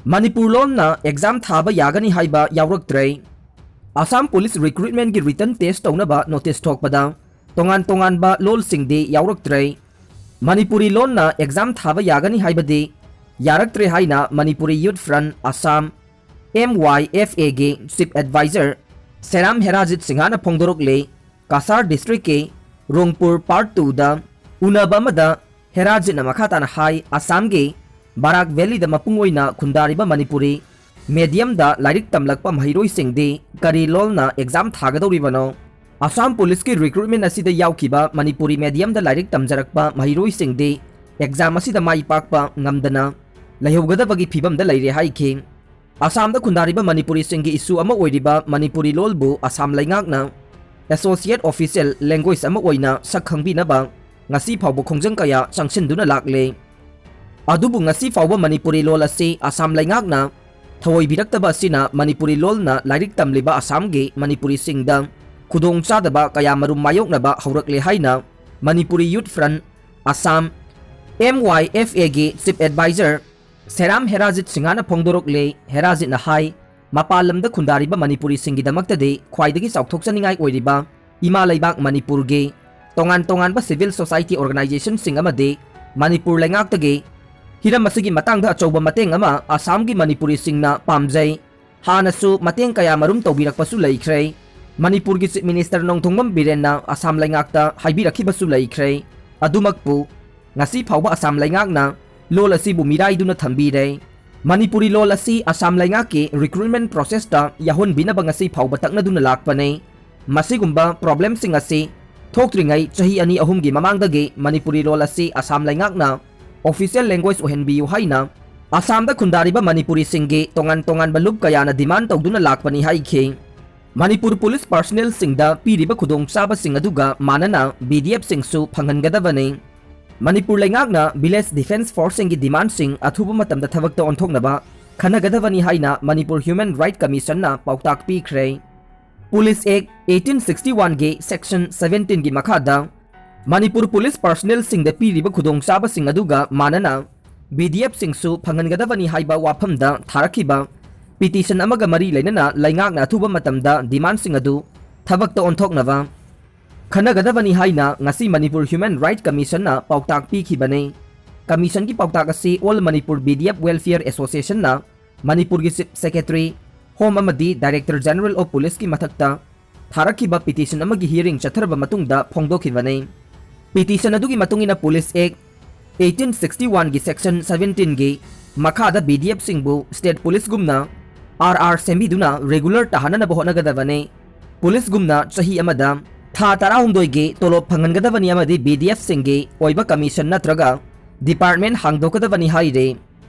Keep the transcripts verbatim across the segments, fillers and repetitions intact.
ꯃꯅꯤꯄꯨꯔ ꯂꯣꯟꯅ ꯑꯦꯛꯖꯥꯝ ꯊꯥꯕ ꯌꯥꯒꯅꯤ ꯍꯥꯏꯕ ꯌꯥꯎꯔꯛꯇ꯭ꯔꯦ꯫ ꯑꯁꯥꯝ ꯄꯨꯂꯤꯁ ꯔꯤꯀ꯭ꯔꯨꯠꯃꯦꯟꯒꯤ ꯔꯤꯇꯟ ꯇꯦꯁ ꯇꯧꯅꯕ ꯅꯣꯇꯤꯁ ꯊꯣꯛꯄꯗ ꯇꯣꯉꯥꯟ ꯇꯣꯉꯥꯟꯕ ꯂꯣꯜꯁꯤꯡꯗꯤ ꯌꯥꯎꯔꯛꯇ꯭ꯔꯦ꯫ ꯃꯅꯤꯄꯨꯔꯤ ꯂꯣꯟꯅ ꯑꯦꯛꯖꯥꯝ ꯊꯥꯕ ꯌꯥꯒꯅꯤ ꯍꯥꯏꯕꯗꯤ ꯌꯥꯔꯛꯇ꯭ꯔꯦ ꯍꯥꯏꯅ ꯃꯅꯤꯄꯨꯔꯤ ꯌꯨꯠ ꯐ꯭ꯔꯟꯠ ꯑꯁꯥꯝ, ꯑꯦꯝ ꯋꯥꯏ ꯑꯦꯐ ꯑꯦꯒꯤ ꯆꯤꯐ ꯑꯦꯗꯚꯥꯏꯖꯔ ꯁꯦꯔꯥꯝ ꯍꯦꯔꯥꯖꯤꯠ ꯁꯤꯡꯍꯥꯅ ꯐꯣꯡꯗꯣꯔꯛꯂꯦ꯫ ꯀꯁꯥꯔ ꯗꯤꯁꯇ꯭ꯔꯤꯛꯀꯤ ꯔꯣꯡꯄꯨꯔ ꯄꯥꯔꯠ ꯇꯨꯗ ꯎꯅꯕ ꯑꯃꯗ ꯍꯦꯔꯥꯖꯤꯠꯅ ꯃꯈꯥ ꯇꯥꯅ ꯍꯥꯏ, ꯑꯁꯥꯝꯒꯤ ꯕꯔꯥꯛ ꯚꯦꯂꯤꯗ ꯃꯄꯨꯡ ꯑꯣꯏꯅ ꯈꯨꯟꯗꯥꯔꯤꯕ ꯃꯅꯤꯄꯨꯔꯤ ꯃꯦꯗꯤꯌꯝꯗ ꯂꯥꯏꯔꯤꯛ ꯇꯝꯂꯛꯄ ꯃꯍꯩꯔꯣꯏꯁꯤꯡꯗꯤ ꯀꯔꯤ ꯂꯣꯜꯅ ꯑꯦꯛꯖꯥꯝ ꯊꯥꯒꯗꯧꯔꯤꯕꯅꯣ? ꯑꯁꯥꯝ ꯄꯨꯂꯤꯁꯀꯤ ꯔꯤꯀ꯭ꯔꯨꯠꯃꯦꯟ ꯑꯁꯤꯗ ꯌꯥꯎꯈꯤꯕ ꯃꯅꯤꯄꯨꯔꯤ ꯃꯦꯗꯤꯌꯝꯗ ꯂꯥꯏꯔꯤꯛ ꯇꯝꯖꯔꯛꯄ ꯃꯍꯩꯔꯣꯏꯁꯤꯡꯗꯤ ꯑꯦꯛꯖꯥꯝ ꯑꯁꯤꯗ ꯃꯥꯏ ꯄꯥꯛꯄ ꯉꯝꯗꯅ ꯂꯩꯍꯧꯒꯗꯕꯒꯤ ꯐꯤꯕꯝꯗ ꯂꯩꯔꯦ ꯍꯥꯏꯈꯤ꯫ ꯑꯁꯥꯝꯗ ꯈꯨꯟꯗꯥꯔꯤꯕ ꯃꯅꯤꯄꯨꯔꯤꯁꯤꯡꯒꯤ ꯏꯁꯨ ꯑꯃ ꯑꯣꯏꯔꯤꯕ ꯃꯅꯤꯄꯨꯔꯤ ꯂꯣꯜꯕꯨ ꯑꯁꯥꯝ ꯂꯩꯉꯥꯛꯅ ꯑꯦꯁꯣꯁꯤꯌꯦꯠ ꯑꯣꯐꯤꯁꯤꯌꯦꯜ ꯂꯦꯡꯒ꯭ꯋꯦꯖ ꯑꯃ ꯑꯣꯏꯅ ꯁꯛ ꯈꯪꯕꯤꯅꯕ ꯉꯁꯤ ꯐꯥꯎꯕ ꯈꯣꯡꯖꯪ ꯀꯌꯥ ꯆꯪꯁꯤꯟꯗꯨꯅ ꯂꯥꯛꯂꯦ꯫ ꯑꯗꯨꯕꯨ ꯉꯁꯤ ꯐꯥꯎꯕ ꯃꯅꯤꯄꯨꯔꯤ ꯂꯣꯜ ꯑꯁꯤ ꯑꯁꯥꯝ ꯂꯩꯉꯥꯛꯅ ꯊꯑꯣꯏꯕꯤꯔꯛꯇꯕ ꯑꯁꯤꯅ ꯃꯅꯤꯄꯨꯔꯤ ꯂꯣꯜꯅ ꯂꯥꯏꯔꯤꯛ ꯇꯝꯂꯤꯕ ꯑꯁꯥꯝꯒꯤ ꯃꯅꯤꯄꯨꯔꯤꯁꯤꯡꯗ ꯈꯨꯗꯣꯡꯆꯥꯗꯕ ꯀꯌꯥ ꯃꯔꯨꯝ ꯃꯥꯌꯣꯛꯅꯕ ꯍꯧꯔꯛꯂꯦ ꯍꯥꯏꯅ ꯃꯅꯤꯄꯨꯔꯤ ꯌꯨꯠ ꯐ꯭ꯔꯟꯠ ꯑꯁꯥꯝ, ꯑꯦꯝ ꯋꯥꯏ ꯑꯦꯐ ꯑꯦꯒꯤ ꯆꯤꯐ ꯑꯦꯗꯚꯥꯏꯖꯔ ꯁꯦꯔꯥꯝ ꯍꯦꯔꯥꯖꯤꯠ ꯁꯤꯡꯍꯥꯅ ꯐꯣꯡꯗꯣꯔꯛꯂꯦ꯫ ꯍꯦꯔꯥꯖꯤꯠꯅ ꯍꯥꯏ, ꯃꯄꯥꯟ ꯂꯝꯗ ꯈꯨꯟꯗꯥꯔꯤꯕ ꯃꯅꯤꯄꯨꯔꯤꯁꯤꯡꯒꯤꯗꯃꯛꯇꯗꯤ ꯈ꯭ꯋꯥꯏꯗꯒꯤ ꯆꯥꯎꯊꯣꯛꯆꯅꯤꯡꯉꯥꯏ ꯑꯣꯏꯔꯤꯕ ꯏꯃꯥ ꯂꯩꯕꯥꯛ ꯃꯅꯤꯄꯨꯔꯒꯤ ꯇꯣꯉꯥꯟ ꯇꯣꯉꯥꯟꯕ ꯁꯤꯚꯤꯜ ꯁꯣꯁꯥꯏꯇꯤ ꯑꯣꯔꯒꯅꯥꯏꯖꯦꯁꯟꯁꯤꯡ ꯑꯃꯗꯤ ꯃꯅꯤꯄꯨꯔ ꯂꯩꯉꯥꯛꯇꯒꯤ ꯍꯤꯔꯝ ꯑꯁꯤꯒꯤ ꯃꯇꯥꯡꯗ ꯑꯆꯧꯕ ꯃꯇꯦꯡ ꯑꯃ ꯑꯁꯥꯝꯒꯤ ꯃꯅꯤꯄꯨꯔꯤꯁꯤꯡꯅ ꯄꯥꯝꯖꯩ꯫ ꯍꯥꯟꯅꯁꯨ ꯃꯇꯦꯡ ꯀꯌꯥ ꯃꯔꯨꯝ ꯇꯧꯕꯤꯔꯛꯄꯁꯨ ꯂꯩꯈ꯭ꯔꯦ꯫ ꯃꯅꯤꯄꯨꯔꯒꯤ ꯆꯤꯐ ꯃꯤꯅꯤꯁꯇꯔ ꯅꯣꯡꯊꯣꯡꯕꯝ ꯕꯤꯔꯦꯟꯅ ꯑꯁꯥꯝ ꯂꯩꯉꯥꯛꯇ ꯍꯥꯏꯕꯤꯔꯛꯈꯤꯕꯁꯨ ꯂꯩꯈ꯭ꯔꯦ꯫ ꯑꯗꯨꯃꯛꯄꯨ ꯉꯁꯤ ꯐꯥꯎꯕ ꯑꯁꯥꯝ ꯂꯩꯉꯥꯛꯅ ꯂꯣꯜ ꯑꯁꯤꯕꯨ ꯃꯤꯔꯥꯏꯗꯨꯅ ꯊꯝꯕꯤꯔꯦ꯫ ꯃꯅꯤꯄꯨꯔꯤ ꯂꯣꯜ ꯑꯁꯤ ꯑꯁꯥꯝ ꯂꯩꯉꯥꯛꯀꯤ ꯔꯤꯀ꯭ꯔꯨꯠꯃꯦꯟ ꯄ꯭ꯔꯣꯁꯦꯁꯇ ꯌꯥꯎꯍꯟꯕꯤꯅꯕ ꯉꯁꯤ ꯐꯥꯎꯕ ꯇꯛꯅꯗꯨꯅ ꯂꯥꯛꯄꯅꯤ꯫ ꯃꯁꯤꯒꯨꯝꯕ ꯄ꯭ꯔꯣꯕ꯭ꯂꯦꯝꯁꯤꯡ ꯑꯁꯤ ꯊꯣꯛꯇ꯭ꯔꯤꯉꯩ ꯆꯍꯤ ꯑꯅꯤ ꯑꯍꯨꯝꯒꯤ ꯃꯃꯥꯡꯗꯒꯤ ꯃꯅꯤꯄꯨꯔꯤ ꯂꯣꯜ ꯑꯁꯤ ꯑꯁꯥꯝ ꯂꯩꯉꯥꯛꯅ ꯑꯣꯐꯤꯁꯤꯌꯦꯜ ꯂꯦꯡꯒ꯭ꯋꯦꯖ ꯑꯣꯏꯍꯟꯕꯤꯌꯨ ꯍꯥꯏꯅ ꯑꯁꯥꯝꯗ ꯈꯨꯟꯗꯥꯔꯤꯕ ꯃꯅꯤꯄꯨꯔꯤꯁꯤꯡꯒꯤ ꯇꯣꯉꯥꯟ ꯇꯣꯉꯥꯟꯕ ꯂꯨꯞ ꯀꯌꯥꯅ ꯗꯤꯃꯥꯟ ꯇꯧꯗꯨꯅ ꯂꯥꯛꯄꯅꯤ ꯍꯥꯏꯈꯤ꯫ ꯃꯅꯤꯄꯨꯔ ꯄꯨꯂꯤꯁ ꯄꯥꯔꯁꯅꯦꯜꯁꯤꯡꯗ ꯄꯤꯔꯤꯕ ꯈꯨꯗꯣꯡꯆꯥꯕꯁꯤꯡ ꯑꯗꯨꯒ ꯃꯥꯟꯅꯅ ꯕꯤ ꯗꯤ ꯑꯦꯐꯁꯤꯡꯁꯨ ꯐꯪꯍꯟꯒꯗꯕꯅꯤ꯫ ꯃꯅꯤꯄꯨꯔ ꯂꯩꯉꯥꯛꯅ ꯚꯤꯂꯦꯖ ꯗꯤꯐꯦꯟꯁ ꯐꯣꯔꯁꯁꯤꯡꯒꯤ ꯗꯤꯃꯥꯟꯁꯤꯡ ꯑꯊꯨꯕ ꯃꯇꯝꯗ ꯊꯕꯛꯇ ꯑꯣꯟꯊꯣꯛꯅꯕ ꯈꯟꯅꯒꯗꯕꯅꯤ ꯍꯥꯏꯅ ꯃꯅꯤꯄꯨꯔ ꯍ꯭ꯌꯨꯃꯦꯟ ꯔꯥꯏꯠ ꯀꯃꯤꯁꯟꯅ ꯄꯥꯎꯇꯥꯛ ꯄꯤꯈ꯭ꯔꯦ꯫ ꯄꯨꯂꯤꯁ ꯑꯦꯛ ꯑꯩꯠꯇꯤꯟ ꯁꯤꯛꯁꯇꯤ ꯋꯥꯟꯒꯤ ꯁꯦꯛꯁꯟ ꯁꯚꯦꯟꯇꯤꯟꯒꯤ ꯃꯈꯥꯗ ꯃꯅꯤꯄꯨꯔ ꯄꯨꯂꯤꯁ ꯄꯥꯔꯁꯅꯦꯜꯁꯤꯡꯗ ꯄꯤꯔꯤꯕ ꯈꯨꯗꯣꯡꯆꯥꯕꯁꯤꯡ ꯑꯗꯨꯒ ꯃꯥꯟꯅꯅ ꯕꯤ ꯗꯤ ꯑꯦꯐꯁꯤꯡꯁꯨ ꯐꯪꯍꯟꯒꯗꯕꯅꯤ ꯍꯥꯏꯕ ꯋꯥꯐꯝꯗ ꯊꯥꯔꯛꯈꯤꯕ ꯄꯤꯇꯤꯁꯟ ꯑꯃꯒ ꯃꯔꯤ ꯂꯩꯅꯅ ꯂꯩꯉꯥꯛꯅ ꯑꯊꯨꯕ ꯃꯇꯝꯗ ꯗꯤꯃꯥꯟꯁꯤꯡ ꯑꯗꯨ ꯊꯕꯛꯇ ꯑꯣꯟꯊꯣꯛꯅꯕ ꯈꯟꯅꯒꯗꯕꯅꯤ ꯍꯥꯏꯅ ꯉꯁꯤ ꯃꯅꯤꯄꯨꯔ ꯍ꯭ꯌꯨꯃꯦꯟ ꯔꯥꯏꯠ ꯀꯃꯤꯁꯟꯅ ꯄꯥꯎꯇꯥꯛ ꯄꯤꯈꯤꯕꯅꯤ꯫ ꯀꯃꯤꯁꯟꯒꯤ ꯄꯥꯎꯇꯥꯛ ꯑꯁꯤ all Manipur B D F welfare ꯑꯦꯁꯣꯁꯤꯌꯦꯁꯟꯅ ꯃꯅꯤꯄꯨꯔꯒꯤ ꯆꯤꯐ ꯁꯦꯀ꯭ꯔꯦꯇꯔꯤ, ꯍꯣꯝ ꯑꯃꯗꯤ ꯗꯥꯏꯔꯦꯛꯇꯔ ꯖꯦꯅꯔꯦꯜ ꯑꯣꯐ ꯄꯨꯂꯤꯁꯀꯤ ꯃꯊꯛꯇ ꯊꯥꯔꯛꯈꯤꯕ ꯄꯤꯇꯤꯁꯟ ꯑꯃꯒꯤ ꯍꯤꯌꯔꯤꯡ ꯆꯠꯊꯔꯕ ꯃꯇꯨꯡꯗ ꯐꯣꯡꯗꯣꯛꯈꯤꯕꯅꯤ꯫ ꯄꯤꯇꯤꯁꯟ ꯑꯗꯨꯒꯤ ꯃꯇꯨꯡ ꯏꯟꯅ police act eighteen sixty one ꯒꯤ ꯁꯦꯛꯁꯟ seventeen ꯒꯤ ꯃꯈꯥꯗ ꯕꯤ ꯗꯤ ꯑꯦꯐꯁꯤꯡꯕꯨ ꯁ꯭ꯇꯦꯠ ꯄꯨꯂꯤꯁꯒꯨꯝꯅ ꯑꯥꯔ ꯑꯥꯔ ꯁꯦꯝꯕꯤꯗꯨꯅ ꯔꯤꯒꯨꯂꯔ ꯇꯥꯍꯟꯅꯅꯕ ꯍꯣꯠꯅꯒꯗꯕꯅꯤ꯫ ꯄꯨꯂꯤꯁꯒꯨꯝꯅ ꯆꯍꯤ ꯑꯃꯗ ꯊꯥ ꯇꯔꯥꯍꯨꯝꯗꯣꯏꯒꯤ ꯇꯣꯂꯣꯞ ꯐꯪꯍꯟꯒꯗꯕꯅꯤ ꯑꯃꯗꯤ ꯕꯤ ꯗꯤ ꯑꯦꯐꯁꯤꯡꯒꯤ ꯑꯣꯏꯕ ꯀꯃꯤꯁꯟ ꯅꯠꯇ꯭ꯔꯒ ꯗꯤꯄꯥꯔꯠꯃꯦꯟ ꯍꯥꯡꯗꯣꯛꯀꯗꯕꯅꯤ ꯍꯥꯏꯔꯤ꯫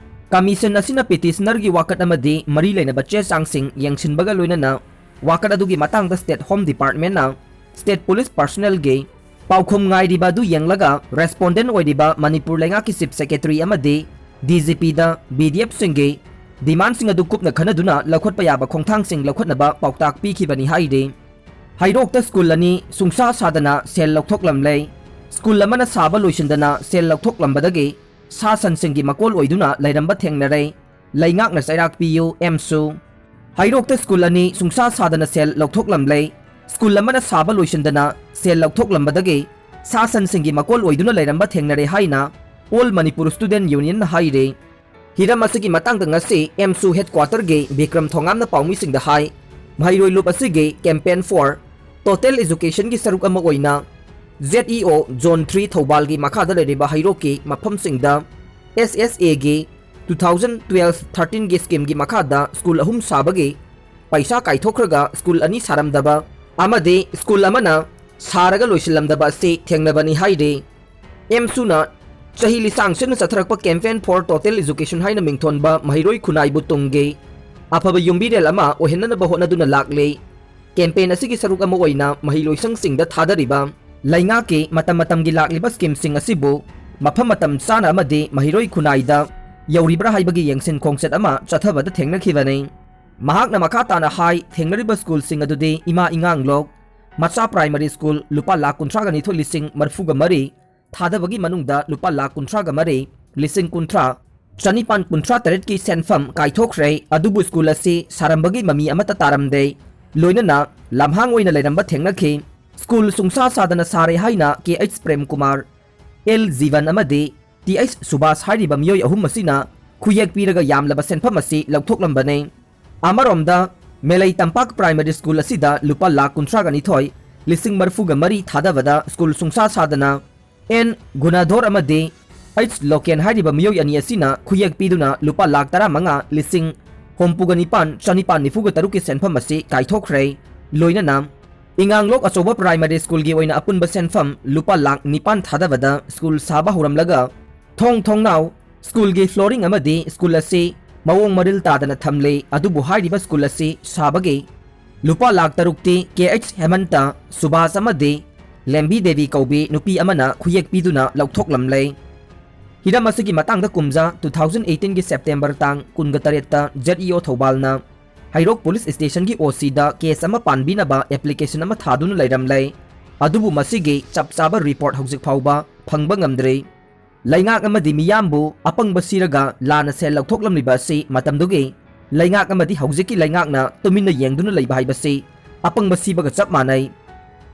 ꯀꯃꯤꯁꯟ ꯑꯁꯤꯅ ꯄꯤꯇꯤꯁꯅꯔꯒꯤ ꯋꯥꯀꯠ ꯑꯃꯗꯤ ꯃꯔꯤ ꯂꯩꯅꯕ ꯆꯦ ꯆꯥꯡꯁꯤꯡ ꯌꯦꯡꯁꯤꯟꯕꯒ ꯂꯣꯏꯅꯅ ꯋꯥꯀꯠ ꯑꯗꯨꯒꯤ ꯃꯇꯥꯡꯗ ꯁ꯭ꯇꯦꯠ ꯍꯣꯝ ꯗꯤꯄꯥꯔꯠꯃꯦꯟꯅ ꯁ꯭ꯇꯦꯠ ꯄꯨꯂꯤꯁ ꯄꯔꯁꯅꯦꯜꯒꯤ ꯄꯥꯎꯈꯨꯝ ꯉꯥꯏꯔꯤꯕ ꯑꯗꯨ ꯌꯦꯡꯂꯒ ꯔꯦꯁꯄꯣꯟꯗꯦꯟ ꯑꯣꯏꯔꯤꯕ ꯃꯅꯤꯄꯨꯔ ꯂꯩꯉꯥꯛꯀꯤ ꯆꯤꯐ ꯁꯦꯀ꯭ꯔꯦꯇꯔꯤ ꯑꯃꯗꯤ ꯗꯤ ꯖꯤ ꯄꯤꯗ ꯕꯤ ꯗꯤ ꯑꯦꯐꯁꯤꯡꯒꯤ ꯗꯤꯃꯥꯟꯁꯤꯡ ꯑꯗꯨ ꯀꯨꯞꯅ ꯈꯟꯅꯗꯨꯅ ꯂꯧꯈꯠꯄ ꯌꯥꯕ ꯈꯣꯡꯊꯥꯡꯁꯤꯡ ꯂꯧꯈꯠꯅꯕ ꯄꯥꯎꯇꯥꯛ ꯄꯤꯈꯤꯕꯅꯤ ꯍꯥꯏꯔꯤ꯫ ꯍꯩꯔꯣꯛꯇ ꯁ꯭ꯀꯨꯜ ꯑꯅꯤ ꯁꯨꯡꯁꯥ ꯁꯥꯗꯅ ꯁꯦꯜ ꯂꯧꯊꯣꯛꯂꯝꯂꯦ꯫ ꯁ꯭ꯀꯨꯜ ꯑꯃꯅ ꯁꯥꯕ ꯂꯣꯏꯁꯤꯟꯗꯅ ꯁꯦꯜ ꯂꯧꯊꯣꯛꯂꯝꯕꯗꯒꯤ ꯁꯥ ꯁꯟꯁꯤꯡꯒꯤ ꯃꯀꯣꯜ ꯑꯣꯏꯗꯨꯅ ꯂꯩꯔꯝꯕ ꯊꯦꯡꯅꯔꯦ꯫ ꯂꯩꯉꯥꯛꯅ ꯆꯩꯔꯥꯛ ꯄꯤꯌꯨ, ꯑꯦꯝꯁꯨ꯫ ꯍꯩꯔꯣꯛꯇ ꯁ꯭ꯀꯨꯜ ꯑꯅꯤ ꯁꯨꯡꯁꯥ ꯁꯥꯗꯅ ꯁꯦꯜ ꯂꯧꯊꯣꯛꯂꯝꯂꯦ꯫ ꯁ꯭ꯀꯨꯜ ꯑꯃꯅ ꯁꯥꯕ ꯂꯣꯏꯁꯤꯟꯗꯅ ꯁꯦꯜ ꯂꯧꯊꯣꯛꯂꯝꯕꯗꯒꯤ ꯁꯥ ꯁꯟꯁꯤꯡꯒꯤ ꯃꯀꯣꯜ ꯑꯣꯏꯗꯨꯅ ꯂꯩꯔꯝꯕ ꯊꯦꯡꯅꯔꯦ ꯍꯥꯏꯅ ꯑꯣꯜ ꯃꯅꯤꯄꯨꯔ ꯁ꯭ꯇꯨꯗꯦꯟꯠ ꯌꯨꯅꯤꯌꯟꯅ ꯍꯥꯏꯔꯤ꯫ ꯍꯤꯔꯝ ꯑꯁꯤꯒꯤ ꯃꯇꯥꯡꯗ ꯉꯁꯤ ꯑꯦꯝꯁꯨ ꯍꯦꯗꯀ꯭ꯋꯥꯇꯔꯒꯤ ꯕꯤꯀ꯭ꯔꯝ ꯊꯣꯉꯥꯝꯅ ꯄꯥꯎꯃꯤꯁꯤꯡꯗ ꯍꯥꯏ, ꯃꯍꯩꯔꯣꯏ ꯂꯨꯞ ꯑꯁꯤꯒꯤ ꯀꯦꯝꯄꯦꯟ ꯐꯣꯔ ꯇꯣꯇꯦꯜ ꯑꯦꯖꯨꯀꯦꯁꯟꯒꯤ ꯁꯔꯨꯛ ꯑꯃ ꯑꯣꯏꯅ ꯖꯦꯗ ꯏ ꯑꯣ ꯖꯣꯟ ꯊ꯭ꯔꯤ ꯊꯧꯕꯥꯜꯒꯤ ꯃꯈꯥꯗ ꯂꯩꯔꯤꯕ ꯍꯩꯔꯣꯛꯀꯤ ꯃꯐꯝꯁꯤꯡꯗ ꯑꯦꯁ ꯑꯦꯁ ꯑꯦꯒꯤ two thousand twelve thirteen ꯒꯤ ꯁ꯭ꯀꯤꯝꯒꯤ ꯃꯈꯥꯗ ꯁ꯭ꯀꯨꯜ ꯑꯍꯨꯝ ꯁꯥꯕꯒꯤ ꯄꯩꯁꯥ ꯀꯥꯏꯊꯣꯛꯈ꯭ꯔꯒ ꯁ꯭ꯀꯨꯜ ꯑꯅꯤ ꯁꯥꯔꯝꯗꯕ ꯑꯃꯗꯤ ꯁ꯭ꯀꯨꯜ ꯑꯃꯅ ꯁꯥꯔꯒ ꯂꯣꯏꯁꯤꯜꯂꯝꯗꯕ ꯑꯁꯤ ꯊꯦꯡꯅꯕꯅꯤ ꯍꯥꯏꯔꯤ꯫ ꯑꯦꯝꯁꯨꯅ ꯆꯍꯤ ꯂꯤꯁꯥꯡ ꯁꯤꯠꯅ ꯆꯠꯊꯔꯛꯄ ꯀꯦꯝꯄꯦꯟ ꯐꯣꯔ ꯇꯣꯇꯦꯜ ꯑꯦꯖꯨꯀꯦꯁꯟ ꯍꯥꯏꯅ ꯃꯤꯡꯊꯣꯟꯕ ꯃꯍꯩꯔꯣꯏ ꯈꯨꯟꯅꯥꯏꯕꯨ ꯇꯨꯡꯒꯤ ꯑꯐꯕ ꯌꯨꯝꯕꯤꯔꯦꯜ ꯑꯃ ꯑꯣꯏꯍꯟꯅꯅꯕ ꯍꯣꯠꯅꯗꯨꯅ ꯂꯥꯛꯂꯤ꯫ ꯀꯦꯝꯄꯦꯟ ꯑꯁꯤꯒꯤ ꯁꯔꯨꯛ ꯑꯃ ꯑꯣꯏꯅ ꯃꯍꯩꯂꯣꯏꯁꯪꯁꯤꯡꯗ ꯊꯥꯗꯔꯤꯕ ꯂꯩꯉꯥꯛꯀꯤ ꯃꯇꯝ ꯃꯇꯝꯒꯤ ꯂꯥꯛꯂꯤꯕ ꯁ꯭ꯀꯤꯝꯁꯤꯡ ꯑꯁꯤꯕꯨ ꯃꯐꯝ ꯃꯇꯝ ꯆꯥꯅ ꯑꯃꯗꯤ ꯃꯍꯩꯔꯣꯏ ꯈꯨꯟꯅꯥꯏꯗ ꯌꯧꯔꯤꯕ꯭ꯔꯥ ꯍꯥꯏꯕꯒꯤ ꯌꯦꯡꯁꯤꯟ ꯈꯣꯡꯆꯠ ꯑꯃ ꯆꯠꯊꯕꯗ ꯊꯦꯡꯅꯈꯤꯕꯅꯤ꯫ ꯃꯍꯥꯛꯅ ꯃꯈꯥ ꯇꯥꯅ ꯍꯥꯏ, ꯊꯦꯡꯅꯔꯤꯕ ꯁ꯭ꯀꯨꯜꯁꯤꯡ ꯑꯗꯨꯗꯤ ꯏꯃꯥ ꯏꯉꯥꯡꯂꯣꯛ ꯃꯆꯥ ꯄ꯭ꯔꯥꯏꯃꯔꯤ ꯁ꯭ꯀꯨꯜ ꯂꯨꯄꯥ ꯂꯥꯈ ꯀꯨꯟꯊ꯭ꯔꯥꯒ ꯅꯤꯊꯣꯏ ꯂꯤꯁꯤꯡ ꯃꯔꯤꯐꯨꯒ ꯃꯔꯤ, ꯊꯥꯗꯕꯒꯤ ꯃꯅꯨꯡꯗ ꯂꯨꯄꯥ ꯂꯥꯈ ꯀꯨꯟꯊ꯭ꯔꯥꯒ ꯃꯔꯤ, ꯂꯤꯁꯤꯡ ꯀꯨꯟꯊ꯭ꯔꯥ ꯆꯅꯤꯄꯥꯟ ꯀꯨꯟꯊ꯭ꯔꯥ ꯇꯔꯦꯠꯀꯤ ꯁꯦꯟꯐꯝ ꯀꯥꯏꯊꯣꯛꯈ꯭ꯔꯦ꯫ ꯑꯗꯨꯕꯨ ꯁ꯭ꯀꯨꯜ ꯑꯁꯤ ꯁꯥꯔꯝꯕꯒꯤ ꯃꯃꯤ ꯑꯃꯠꯇ ꯇꯥꯔꯝꯗꯦ꯫ ꯂꯣꯏꯅꯅ ꯂꯝꯍꯥꯡ ꯑꯣꯏꯅ ꯂꯩꯔꯝꯕ ꯊꯦꯡꯅꯈꯤ꯫ ꯁ꯭ꯀꯨꯜ ꯁꯨꯡꯁꯥ ꯁꯥꯗꯅ ꯁꯥꯔꯦ ꯍꯥꯏꯅ ꯀꯦ ꯑꯩꯆ ꯄ꯭ꯔꯦꯝ ꯀꯨꯃꯥꯔ, ꯑꯦꯜ ꯖꯤꯕꯟ ꯑꯃꯗꯤ ꯇꯤ ꯑꯩꯆ ꯁꯨꯕꯥꯁ ꯍꯥꯏꯔꯤꯕ ꯃꯤꯑꯣꯏ ꯑꯍꯨꯝ ꯑꯁꯤꯅ ꯈꯨꯌꯦꯛ ꯄꯤꯔꯒ ꯌꯥꯝꯂꯕ ꯁꯦꯟꯐꯝ ꯑꯁꯤ ꯂꯧꯊꯣꯛꯂꯝꯕꯅꯤ꯫ ꯑꯃꯔꯣꯝꯗ, ꯃꯦꯂꯩ ꯇꯝꯄꯥꯛ ꯄ꯭ꯔꯥꯏꯃꯥꯔꯤ ꯁ꯭ꯀꯨꯜ ꯑꯁꯤꯗ ꯂꯨꯄꯥ ꯂꯥꯈ ꯀꯨꯟꯊ꯭ꯔꯥꯒ ꯅꯤꯊꯣꯏ, ꯂꯤꯁꯤꯡ ꯃꯔꯤꯐꯨꯒ ꯃꯔꯤ ꯊꯥꯗꯕꯗ ꯁ꯭ꯀꯨꯜ ꯁꯨꯡꯁꯥ ꯁꯥꯗꯅ ꯑꯦꯟ ꯒꯨꯅꯥꯙꯣꯔ ꯑꯃꯗꯤ ꯑꯩꯆ ꯂꯣꯀꯦꯟ ꯍꯥꯏꯔꯤꯕ ꯃꯤꯑꯣꯏ ꯑꯅꯤ ꯑꯁꯤꯅ ꯈꯨꯌꯦꯛ ꯄꯤꯗꯨꯅ ꯂꯨꯄꯥ ꯂꯥꯈ ꯇꯔꯥꯃꯉꯥ, ꯂꯤꯁꯤꯡ ꯍꯨꯝꯐꯨꯒ ꯅꯤꯄꯥꯟ, ꯆꯅꯤꯄꯥꯟ ꯅꯤꯐꯨꯒ ꯇꯔꯨꯛꯀꯤ ꯁꯦꯟꯐꯝ ꯑꯁꯤ ꯀꯥꯏꯊꯣꯛꯈ꯭ꯔꯦ꯫ ꯂꯣꯏꯅꯅ ꯏꯉꯥꯡꯂꯣꯛ ꯑꯆꯧꯕ ꯄ꯭ꯔꯥꯏꯃꯥꯔꯤ ꯁ꯭ꯀꯨꯜꯒꯤ ꯑꯣꯏꯅ ꯑꯄꯨꯟꯕ ꯁꯦꯟꯐꯝ ꯂꯨꯄꯥ ꯂꯥꯈ ꯅꯤꯄꯥꯟ ꯊꯥꯗꯕꯗ ꯁ꯭ꯀꯨꯜ ꯁꯥꯕ ꯍꯧꯔꯝꯂꯒ, ꯊꯣꯡ ꯊꯣꯡꯅꯥꯎ, ꯁ꯭ꯀꯨꯜꯒꯤ ꯐ꯭ꯂꯣꯔꯤꯡ ꯑꯃꯗꯤ ꯁ꯭ꯀꯨꯜ ꯑꯁꯤ ꯃꯑꯣꯡ ꯃꯔꯤꯜ ꯇꯥꯗꯅ ꯊꯝꯂꯦ꯫ ꯑꯗꯨꯕꯨ ꯍꯥꯏꯔꯤꯕ ꯁ꯭ꯀꯨꯜ ꯑꯁꯤ ꯁꯥꯕꯒꯤ ꯂꯨꯄꯥ ꯂꯥꯈ ꯇꯔꯨꯛꯇꯤ ꯀꯦ ꯑꯩꯆ ꯍꯦꯃꯟꯇ, ꯁꯨꯕꯥꯁ ꯑꯃꯗꯤ ꯂꯦꯝꯕꯤ ꯗꯦꯕꯤ ꯀꯧꯕꯤ ꯅꯨꯄꯤ ꯑꯃꯅ ꯈꯨꯌꯦꯛ ꯄꯤꯗꯨꯅ ꯂꯧꯊꯣꯛꯂꯝꯂꯦ꯫ ꯍꯤꯔꯝ ꯑꯁꯤꯒꯤ ꯃꯇꯥꯡꯗ ꯀꯨꯝꯖꯥ two thousand eighteen ꯒꯤ September ꯇꯥꯡ ꯀꯨꯟꯒ ꯇꯔꯦꯠꯇ Z E O ꯊꯧꯕꯥꯜꯅ ꯍꯩꯔꯣꯛ ꯄꯨꯂꯤꯁ ꯁ꯭ꯇꯦꯁꯟꯒꯤ O C ꯗ ꯀꯦꯁ ꯑꯃ ꯄꯥꯟꯕꯤꯅꯕ ꯑꯦꯄ꯭ꯂꯤꯀꯦꯁꯟ ꯑꯃ ꯊꯥꯗꯨꯅ ꯂꯩꯔꯝꯂꯦ꯫ ꯑꯗꯨꯕꯨ ꯃꯁꯤꯒꯤ ꯆꯞ ꯆꯥꯕ ꯔꯤꯄꯣꯔꯠ ꯍꯧꯖꯤꯛ ꯐꯥꯎꯕ ꯐꯪꯕ ꯉꯝꯗ꯭ꯔꯤ꯫ ꯂꯩꯉꯥꯛ ꯑꯃꯗꯤ ꯃꯤꯌꯥꯝꯕꯨ ꯑꯄꯪꯕ ꯁꯤꯔꯒ ꯂꯥꯟꯅ ꯁꯦꯜ ꯂꯧꯊꯣꯛꯂꯝꯂꯤꯕ ꯑꯁꯤ ꯃꯇꯝꯗꯨꯒꯤ ꯂꯩꯉꯥꯛ ꯑꯃꯗꯤ ꯍꯧꯖꯤꯛꯀꯤ ꯂꯩꯉꯥꯛꯅ ꯇꯨꯃꯤꯟꯅ ꯌꯦꯡꯗꯨꯅ ꯂꯩꯕ ꯍꯥꯏꯕꯁꯤ ꯑꯄꯪꯕ ꯁꯤꯕꯒ ꯆꯞ ꯃꯥꯟꯅꯩ꯫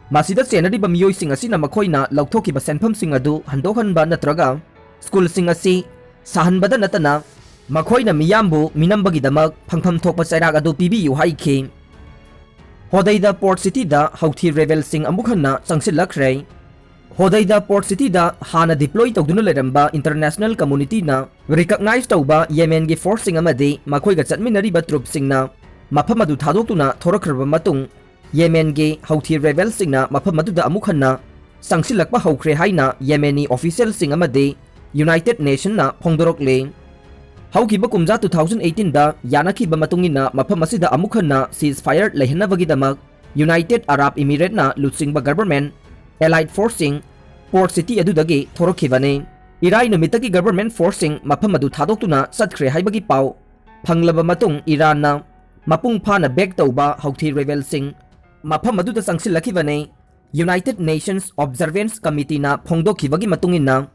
ꯃꯁꯤꯗ ꯆꯦꯟꯅꯔꯤꯕ ꯃꯤꯑꯣꯏꯁꯤꯡ ꯑꯁꯤꯅ ꯃꯈꯣꯏꯅ ꯂꯧꯊꯣꯛꯈꯤꯕ ꯁꯦꯟꯐꯝꯁꯤꯡ ꯑꯗꯨ ꯍꯟꯗꯣꯛꯍꯟꯕ ꯅꯠꯇ꯭ꯔꯒ ꯁ꯭ꯀꯨꯜꯁꯤꯡ ꯑꯁꯤ ꯁꯥꯍꯟꯕꯗ ꯅꯠꯇꯅ ꯃꯈꯣꯏꯅ ꯃꯤꯌꯥꯝꯕꯨ ꯃꯤꯅꯝꯕꯒꯤꯗꯃꯛ ꯐꯪꯐꯝ ꯊꯣꯛꯄ ꯆꯩꯔꯥꯛ ꯑꯗꯨ ꯄꯤꯕꯤꯌꯨ ꯍꯥꯏꯈꯤ꯫ ꯍꯣꯗꯩꯗ ꯄꯣꯔꯠ ꯁꯤꯇꯤꯗ ꯍꯧꯊꯤ ꯔꯦꯕꯦꯜꯁꯤꯡ ꯑꯃꯨꯛ ꯍꯟꯅ ꯆꯪꯁꯤꯜꯂꯛꯈ꯭ꯔꯦ꯫ ꯍꯣꯗꯩꯗ ꯄꯣꯔꯠ ꯁꯤꯇꯤꯗ ꯍꯥꯟꯅ ꯗꯤꯄ꯭ꯂꯣꯏ ꯇꯧꯗꯨꯅ ꯂꯩꯔꯝꯕ ꯏꯟꯇꯔꯅꯦꯁꯅꯦꯜ ꯀꯝꯃꯨꯅꯤꯇꯤꯅ ꯔꯤꯀꯛꯅꯥꯏꯖ ꯇꯧꯕ ꯌꯦꯃꯦꯟꯒꯤ ꯐꯣꯔꯁꯁꯤꯡ ꯑꯃꯗꯤ ꯃꯈꯣꯏꯒ ꯆꯠꯃꯤꯟꯅꯔꯤꯕ ꯇ꯭ꯔꯨꯞꯁꯤꯡꯅ ꯃꯐꯝ ꯑꯗꯨ ꯊꯥꯗꯣꯛꯇꯨꯅ ꯊꯣꯔꯛꯈ꯭ꯔꯕ ꯃꯇꯨꯡ, ꯌꯦꯃꯦꯟꯒꯤ ꯍꯧꯊꯤ ꯔꯦꯕꯦꯜꯁꯤꯡꯅ ꯃꯐꯝ ꯑꯗꯨꯗ ꯑꯃꯨꯛ ꯍꯟꯅ ꯆꯪꯁꯤꯜꯂꯛꯄ ꯍꯧꯈ꯭ꯔꯦ ꯍꯥꯏꯅ ꯌꯦꯃꯦꯅꯤ ꯑꯣꯐꯤꯁꯤꯌꯦꯜꯁꯤꯡ ꯑꯃꯗꯤ ꯌꯨꯅꯥꯏꯇꯦꯗ ꯅꯦꯁꯟꯅ ꯐꯣꯡꯗꯣꯔꯛꯂꯤ꯫ ꯍꯧꯈꯤꯕ ꯀꯨꯝꯖꯥ two thousand eighteen ꯗ ꯌꯥꯅꯈꯤꯕ ꯃꯇꯨꯡ ꯏꯟꯅ ꯃꯐꯝ ꯑꯁꯤꯗ ꯑꯃꯨꯛ ꯍꯟꯅ ceasefire ꯂꯩꯍꯟꯅꯕꯒꯤꯗꯃꯛ ꯌꯨꯅꯥꯏꯇꯦꯗ ꯑꯔꯥꯕ ꯏꯃꯤꯔꯦꯠꯅ ꯂꯨꯆꯤꯡꯕ ꯒꯚꯔꯟꯃꯦꯟꯠ ꯑꯦꯂꯥꯏꯗ ꯐꯣꯔꯁꯁꯤꯡ ꯄꯣꯔꯠ ꯁꯤꯇꯤ ꯑꯗꯨꯗꯒꯤ ꯊꯣꯔꯛꯈꯤꯕꯅꯤ꯫ ꯏꯔꯥꯏ ꯅꯨꯃꯤꯠꯇꯒꯤ ꯒꯚꯔꯟꯃꯦꯟꯠ ꯐꯣꯔꯁꯁꯤꯡ ꯃꯐꯝ ꯑꯗꯨ ꯊꯥꯗꯣꯛꯇꯨꯅ ꯆꯠꯈ꯭ꯔꯦ ꯍꯥꯏꯕꯒꯤ ꯄꯥꯎ ꯐꯪꯂꯕ ꯃꯇꯨꯡ, ꯏꯔꯥꯟꯅ ꯃꯄꯨꯡ ꯐꯥꯅ ꯕꯦꯛ ꯇꯧꯕ ꯍꯧꯊꯤ ꯔꯦꯕꯦꯜꯁꯤꯡ ꯃꯐꯝ ꯑꯗꯨꯗ ꯆꯪꯁꯤꯜꯂꯛꯈꯤꯕꯅꯤ꯫ ꯌꯨꯅꯥꯏꯇꯦꯗ ꯅꯦꯁꯟꯁ ꯑꯣꯕꯖꯔꯚꯦꯟꯁ ꯀꯃꯤꯇꯤꯅ ꯐꯣꯡꯗꯣꯛꯈꯤꯕꯒꯤ ꯃꯇꯨꯡ ꯏꯟꯅ,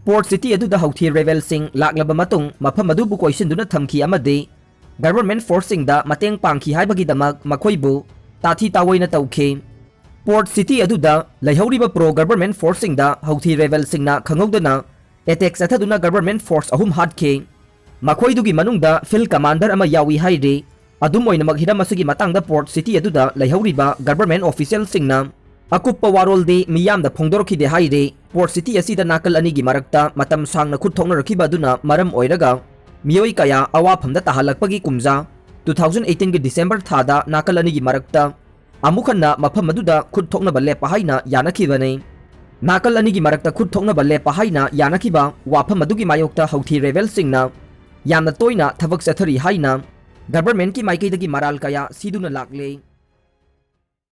Port City ꯑꯗꯨꯗ ꯍꯧꯊꯤ ꯔꯦꯕꯦꯜꯁꯤꯡ ꯂꯥꯛꯂꯕ ꯃꯇꯨꯡ ꯃꯐꯝ ꯑꯗꯨꯕꯨ ꯀꯣꯏꯁꯤꯟꯗꯨꯅ ꯊꯝꯈꯤ ꯑꯃꯗꯤ ꯒꯚꯔꯟꯃꯦꯟꯠ ꯐꯣꯔꯁꯁꯤꯡꯗ ꯃꯇꯦꯡ ꯄꯥꯡꯈꯤ ꯍꯥꯏꯕꯒꯤꯗꯃꯛ ꯃꯈꯣꯏꯕꯨ ꯇꯥꯊꯤ ꯇꯥꯑꯣꯏꯅ ꯇꯧꯈꯤ꯫ ꯄꯣꯔꯠ ꯁꯤꯇꯤ ꯑꯗꯨꯗ ꯂꯩꯍꯧꯔꯤꯕ ꯄ꯭ꯔꯣ ꯒꯚꯔꯟꯃꯦꯟꯠ ꯐꯣꯔꯁꯁꯤꯡꯗ ꯍꯧꯊꯤ ꯔꯦꯕꯦꯜꯁꯤꯡꯅ ꯈꯪꯍꯧꯗꯅ ꯑꯦꯇꯦꯛ ꯆꯠꯊꯗꯨꯅ ꯒꯚꯔꯟꯃꯦꯟꯠ ꯐꯣꯔꯁ ꯑꯍꯨꯝ ꯍꯥꯠꯈꯤ꯫ ꯃꯈꯣꯏꯗꯨꯒꯤ ꯃꯅꯨꯡꯗ ꯐꯤꯜꯗ ꯀꯃꯥꯟꯗꯔ ꯑꯃ ꯌꯥꯎꯏ ꯍꯥꯏꯔꯤ꯫ ꯑꯗꯨꯝ ꯑꯣꯏꯅꯃꯛ, ꯍꯤꯔꯝ ꯑꯁꯤꯒꯤ ꯃꯇꯥꯡꯗ ꯄꯣꯔꯠ ꯁꯤꯇꯤ ꯑꯗꯨꯗ ꯂꯩꯍꯧꯔꯤꯕ ꯒꯚꯔꯟꯃꯦꯟꯠ ꯑꯣꯐꯤꯁꯤꯌꯦꯜꯁꯤꯡꯅ ꯑꯀꯨꯞꯄ ꯋꯥꯔꯣꯜꯗꯤ ꯃꯤꯌꯥꯝꯗ ꯐꯣꯡꯗꯣꯔꯛꯈꯤꯗꯦ ꯍꯥꯏꯔꯤ꯫ ꯄꯣꯔꯠ ꯁꯤꯇꯤ ꯑꯁꯤꯗ ꯅꯥꯀꯜ ꯑꯅꯤꯒꯤ ꯃꯔꯛꯇ ꯃꯇꯝ ꯁꯥꯡꯅ ꯈꯨꯠ ꯊꯣꯛꯅꯔꯛꯈꯤꯕ ꯑꯗꯨꯅ ꯃꯔꯝ ꯑꯣꯏꯔꯒ ꯃꯤꯑꯣꯏ ꯀꯌꯥ ꯑꯋꯥꯐꯝꯗ ꯇꯥꯍꯜꯂꯛꯄꯒꯤ ꯀꯨꯝꯖꯥ, two thousand eighteen ꯒꯤ ꯗꯤꯁꯦꯝꯕꯔ ꯊꯥꯗ ꯅꯥꯀꯜ ꯑꯅꯤꯒꯤ ꯃꯔꯛꯇ ꯑꯃꯨꯛ ꯍꯟꯅ ꯃꯐꯝ ꯑꯗꯨꯗ ꯈꯨꯠ ꯊꯣꯛꯅꯕ ꯂꯦꯞꯄ ꯍꯥꯏꯅ ꯌꯥꯅꯈꯤꯕꯅꯤ꯫ ꯅꯥꯀꯜ ꯑꯅꯤꯒꯤ ꯃꯔꯛꯇ ꯈꯨꯠ ꯊꯣꯛꯅꯕ ꯂꯦꯞꯄ ꯍꯥꯏꯅ ꯌꯥꯅꯈꯤꯕ ꯋꯥꯐꯝ ꯑꯗꯨꯒꯤ ꯃꯥꯌꯣꯛꯇ ꯍꯧꯊꯤ ꯔꯦꯕꯦꯜꯁꯤꯡꯅ ꯌꯥꯝꯅ ꯇꯣꯏꯅ ꯊꯕꯛ ꯆꯠꯊꯔꯤ ꯍꯥꯏꯅ ꯒꯚꯔꯟꯃꯦꯟꯠꯀꯤ ꯃꯥꯏꯀꯩꯗꯒꯤ ꯃꯔꯥꯜ ꯀꯌꯥ ꯁꯤꯗꯨꯅ ꯂꯥꯛꯂꯦ꯫